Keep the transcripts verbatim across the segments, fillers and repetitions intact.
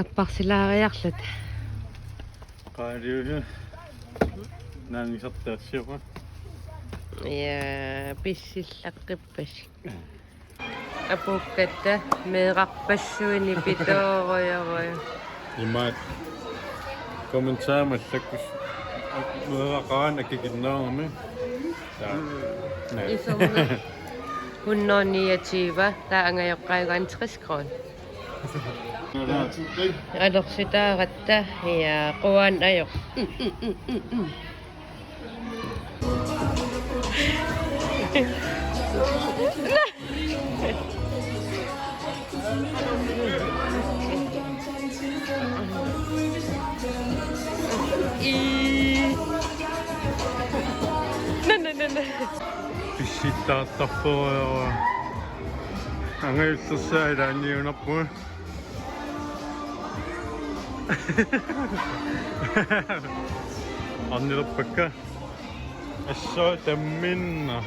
Apparsilaariarluta. Qaaliusu naangisartaassiuqa. Ja, pissilaqqippasi. Apuukkatta meerarpassuini pitoorujoruju. Imaat kommentar mallakkus meeraqarani akikinnerugami. Ja. Mm. Nej. Isorna hundrede niogtyve, taava angajoqqaagaanni tres kroner. Alersittaaratta, ja, quangajoq. Ii. Naa, naa, naa, naa. Pissittartarpoq. Angajullersaat ilaanniunarpunga. Arnilerpakka. Assut tamminna.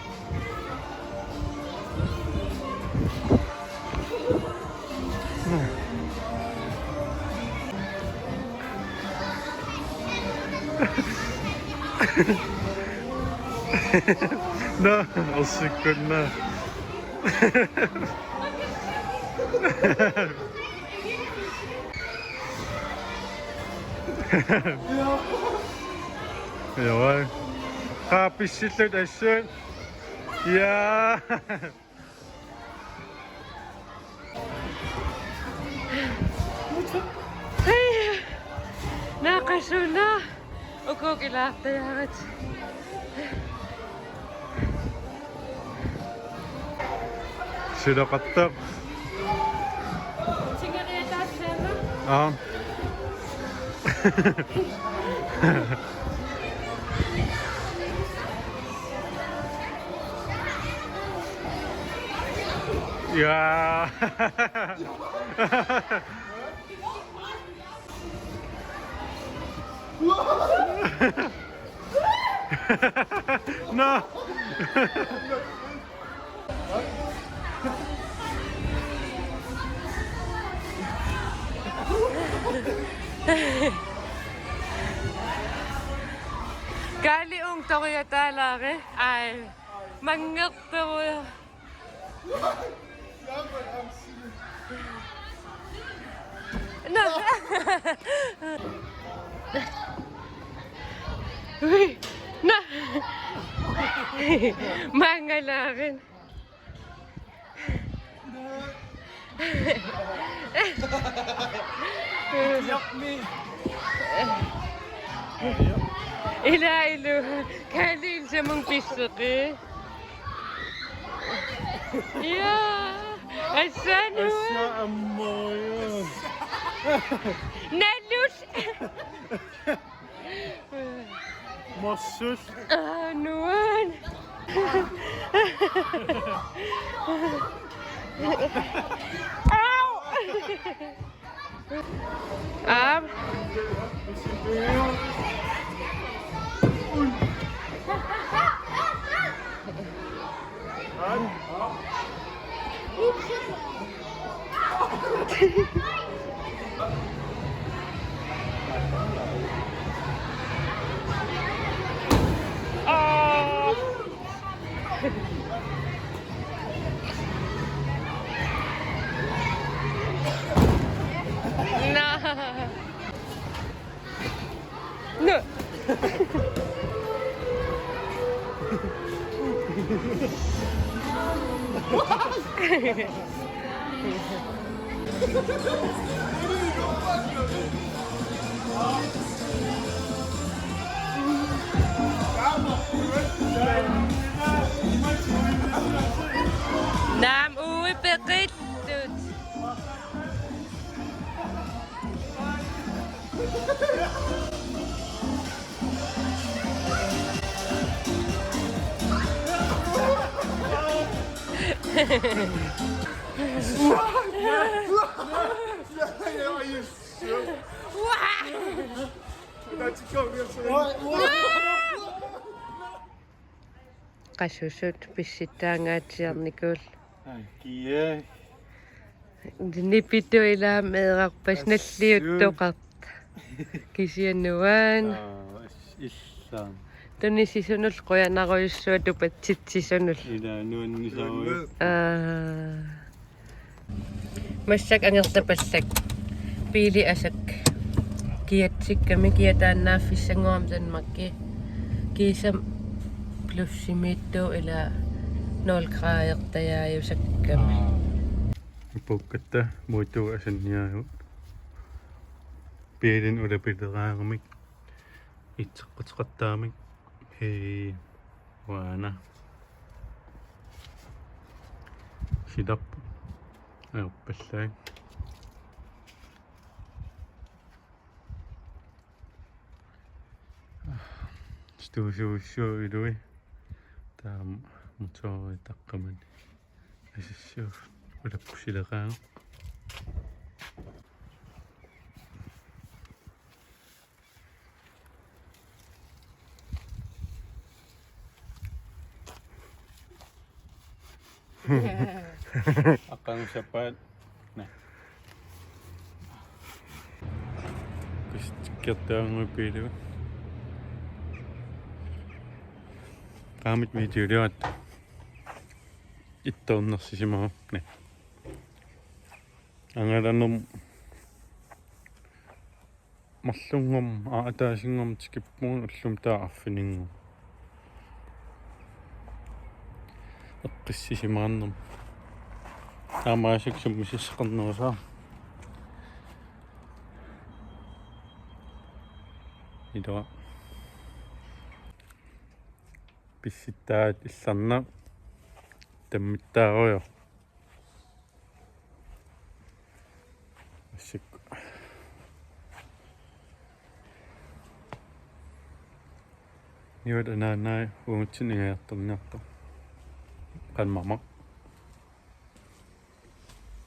Naa, ersikkunna. Joo. Qaa pissillutit assut. Ja. Hej. Naaqasuna. Uku ilaartajarat. Siloqartoq. Aa. Ja. Naa. Kaali ungtoriataalaare. Ai. Manngertorujoq. Naa. Ui, naa. Mangalarin. Ila ilu. Kaali ilsamut pisseqi. Ja. Assut. Assut ammariaruk. Nalus. Morsut. Aa, nuan. Au! Aap. Aa. Naa. Naa. Naamik, uagut peqittugut. Qasusut pissittaangaatsiarnikuullutik. Ai, kia. Nipitut ilaa meerarpas nalliuttoqartoq. Kisianni uanga. Aa, illa. Tunisisunullu qujanarujussuaq tupatsitsisunullu. Ilaa nuannisarujussuaq. Aa. Massakkut angerlapallak. Biilit asakkut. Kiatsikkami kiataannaaffissannguamik Danmarki. Kiisami plusimiittuuvoq ilaa nul gradertajaajusakkamik. Ipuukkatta muitu asanniagut. Biilini ulapileraangamik. Itseqquteqattaamik. Hej. Uanga. Sitarput. Ajorpallaaq. Stuusuussuup ilui. Taama motooritaqqamani. Asassuup ulappusileraangat. Aqagu sapaat. Naa. Kustikkertaanngui piilu. Qaammat videoliuat. Ittoornersisimavoq. Naa. Angalanermut marlunngormat, aa, ataasinngormat tikippugut ullumi taava arfininngormat. Eqqissisimaarnermut. Taamaasik summisissaqarnerusara. Ilua. Pissittaat illarnaq. Tammittaarujoq. Massakkut. Niuertoq anaanai uagutsinnut ingajartorniartoq. Qanmama.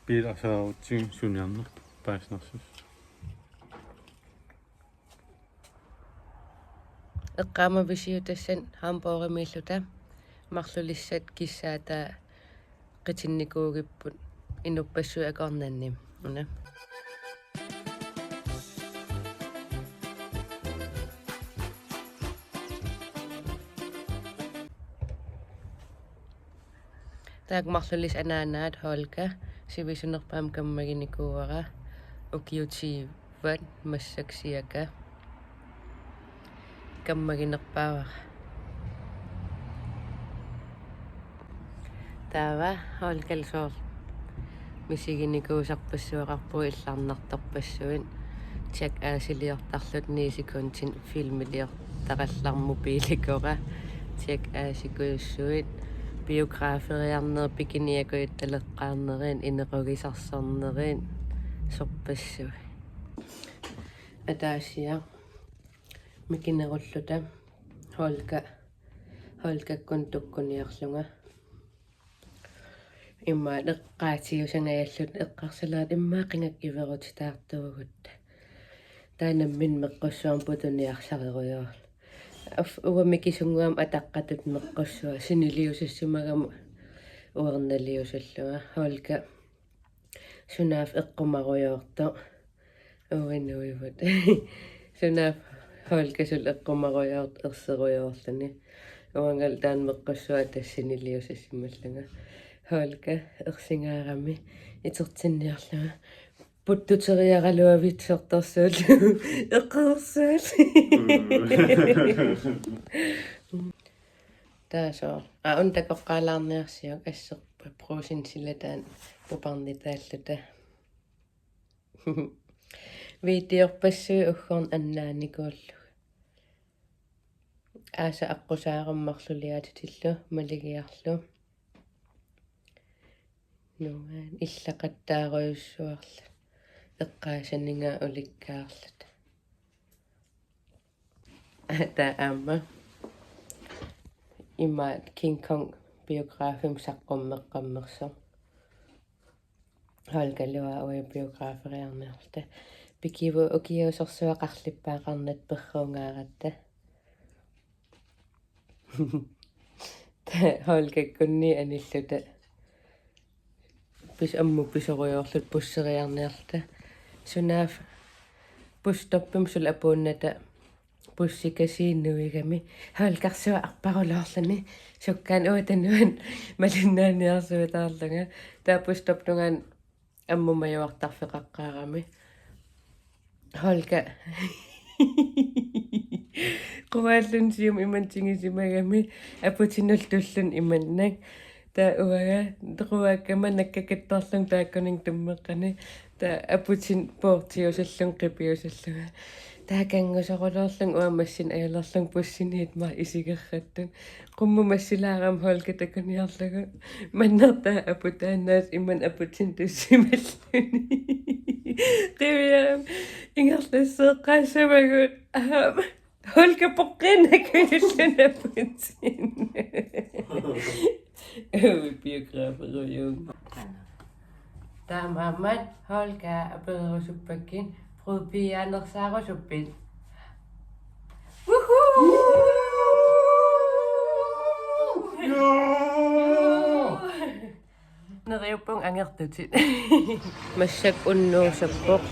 Biilit asaarutsigu suniarneq paasinersusi. Eqqaamavisiuk tassani hamburgerimiilluta marlulissat kissaata qitinnikuugipput inuppassuit akornanni. Una. Taakku marlulisat anaanaat Holger, sivisunerpaamik kammaginikuuara, ukiut tyve massakkut siaka kammaginerpaavara. Taava Holgerlu soorlu misiginikuusarpassuaqarpugut illarnartorpassuit. Jackassiliortarluta ni sekundinik filmiliortaqallarmat mobiilikora. Jackassikuussuit. Biograferiarnerit, bikiniakujutaleqqaarnerit, inequgisarsornerit, sorpassuit. Ataasiaq mikinerulluta Holger, Holgerkut tukkuniarlunga. Immaqa eqqaatiusangajalluta eqqarsalerluta immaqa qingakka iverutitaartuugut. Taava nammineq meqqussuarmut putuniarsarerujoorluta. Af-, uanga mikisunnguamik ataqqatut meqqussuaq siniliusassimagama uernaliusullunga. Holger sunaaffa eqqumarujoortoq. Uinuivut. Sunaaffa Holger suli eqqumarujoortoq erserujoorluni. Uangalu taanna meqqussuaq tassa siniliusassimallunga. Holger ersingaarami itertinniarlunga. Puttuteriaraluavitsortorsuullugu eqeersuullugu. Taasoo. Aa, una takoqqaalaarniarsiuk asserpa Brugsenip silataani puparnitaalluta. Videorpassuit uggorn annaanikuullugit. Aasaq aqqusaarummarluliaatitillu maligiarlu. Nuan illaqattaarujussuarlu. Eqqaasaninngaanniit ulikkaarluta. Taava aamma ima King Kong biografimi saqqummeqqammersoq. Holgerlu uagut biograferiarniarluta. Pikivugut ukiut sorsuaq qarlippaaqqarnata perruungaaratta. Holgerkunni anilluta. Pis-, ammut pisorujoorluta busseriarniarluta. Sunaaffa busstoppimi suli apuunnata bussikasiit nuigami. Holgersuaq arparuloorluni. Sukkaannguaq taanna malinnaaniarsuataarlunga. Taava busstoppip tungaanut ammut majuartarfeqaqqaarami. Holger. Quaallunga siumut imannak tingisimagami aputinnullu tullunga imannak. Taava uanga quaakkama nakkakattarlunga taakkununnga tummeqqani. Taava aputinik poortiusillunga qipiusillunga. Taava kanngusoruloorlunga uanga massakkut ajulerlunga bussiniit maani isigerrattut. Qummut massilaarama Holger takuniarlugu. Manna taava aputaannaasoq imannak aputinik tussimalluni. Qiviarama ingerlasseqqaassavagut. Aap. Holger poqqiinnaq kujullugu aputinik. Ui, biograferujung. Taamaammat Holger apererusuppakkit, Fru Pia, nersaarusuppiuk? Woohoo! Neriuppunga angertutit. Massakkut unnuusuppoq.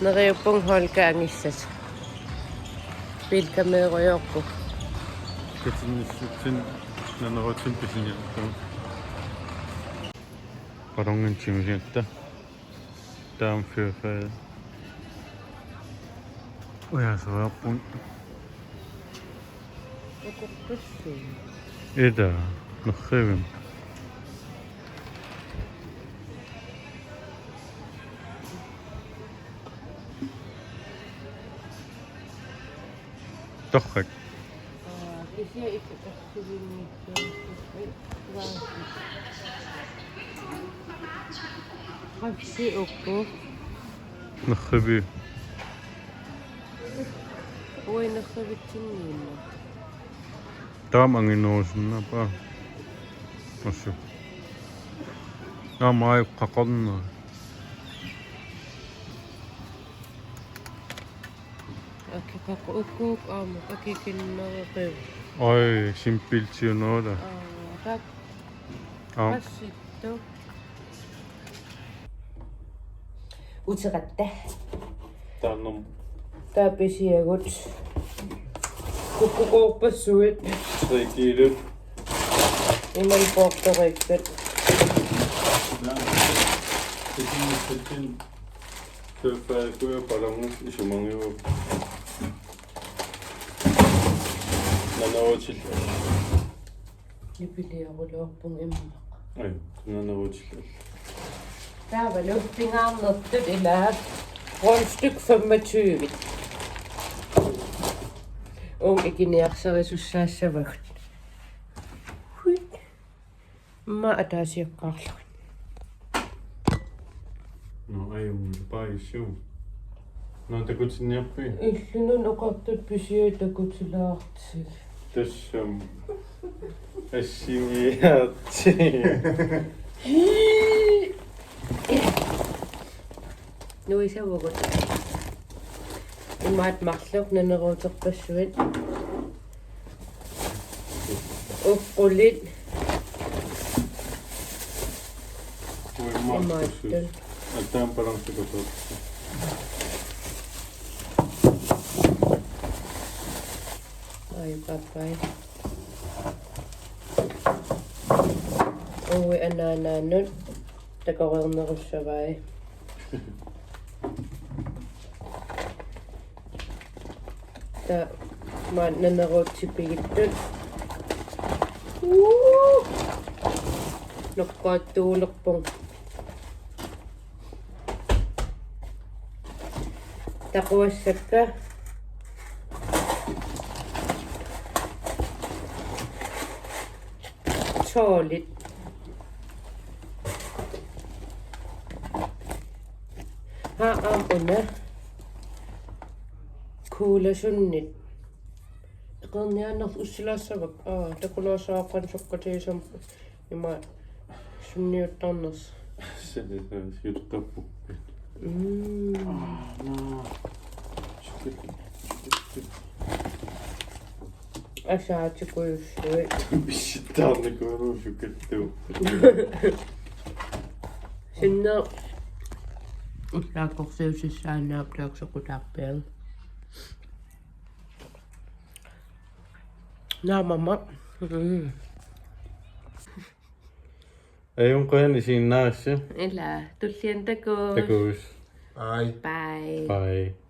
Neriuppunga Holger angissasoq. Bilkameerujoorpugut. Katinnissutsin naneruutsinik pisiniarpugut. Ballonit tigusigatta. Taama Foo Fay. Ujaaseriarpugut. Ida, nerrivimmi. Torrak. Aa, kisianni ikkussivinngitsuussippat. Qassit uku? Nerriviit. Ui, nerrivitsinniinnaq. Taama anginerusunnaarpaa. Assut. Taama ajuqaqarnera. Akikaq ukuk aamma akikinnereqi. Oj, simpeltiunerula. Aa, tak. Aap. Qassittoq. Uteqatta. Taannam. Taava pisiagut. Kukkukoorpassuit. Tre kilut. Imannak poortoriikkat. Naa. Kisianni Foo Fay-kut ballonit isumagivagut. Naneruutillit. Nipiliorulorpunga immaqa. Oj, naneruutillit. Taavalu pingaarnertut ilaat rundstykke femogtyve. Uunga ikiniarsarisussaassavagut. Hui. Aamma ataasiakkaarlugit. Nå, ajunngilara paasissuaq. Nå, takutinniarpit? Illunut oqartut pisiat takutilaartigit. Tassami. Assigiiaartigit. Nuisavugut. Imaattoq marluk naneruuterpassuit. Uqqulit. Uimmaartussut. Imaattoq. Attaam balancekatut. Oj, pappai. Ui, anaanaanut. Takoreernerussavai. Taava maani naneruutsipigittut. Uu! Nokkaattuulerpunga. Taquassakka. Tolvit. Haa, aamma una. Kuulasunnit. Eqerniaannarlu ussilaassavakka. Aa, takulaassavakka sukkatigisama. Ima sunniuttarnersoq. Sani siuteqqappukkit. Mm. Aa, naa. Sukkit. Sukkit. Asaatikujussui. Pissittarnikuuvoq sukkattuupput. Inna ullaakkorsiusissaannaap taakku soqutaarpiaat. Naamama. Mm. Ajunngi qujanaq isiginnaagassi. Ila, tulliani takuss. Takuss. Bye. Bye. Bye.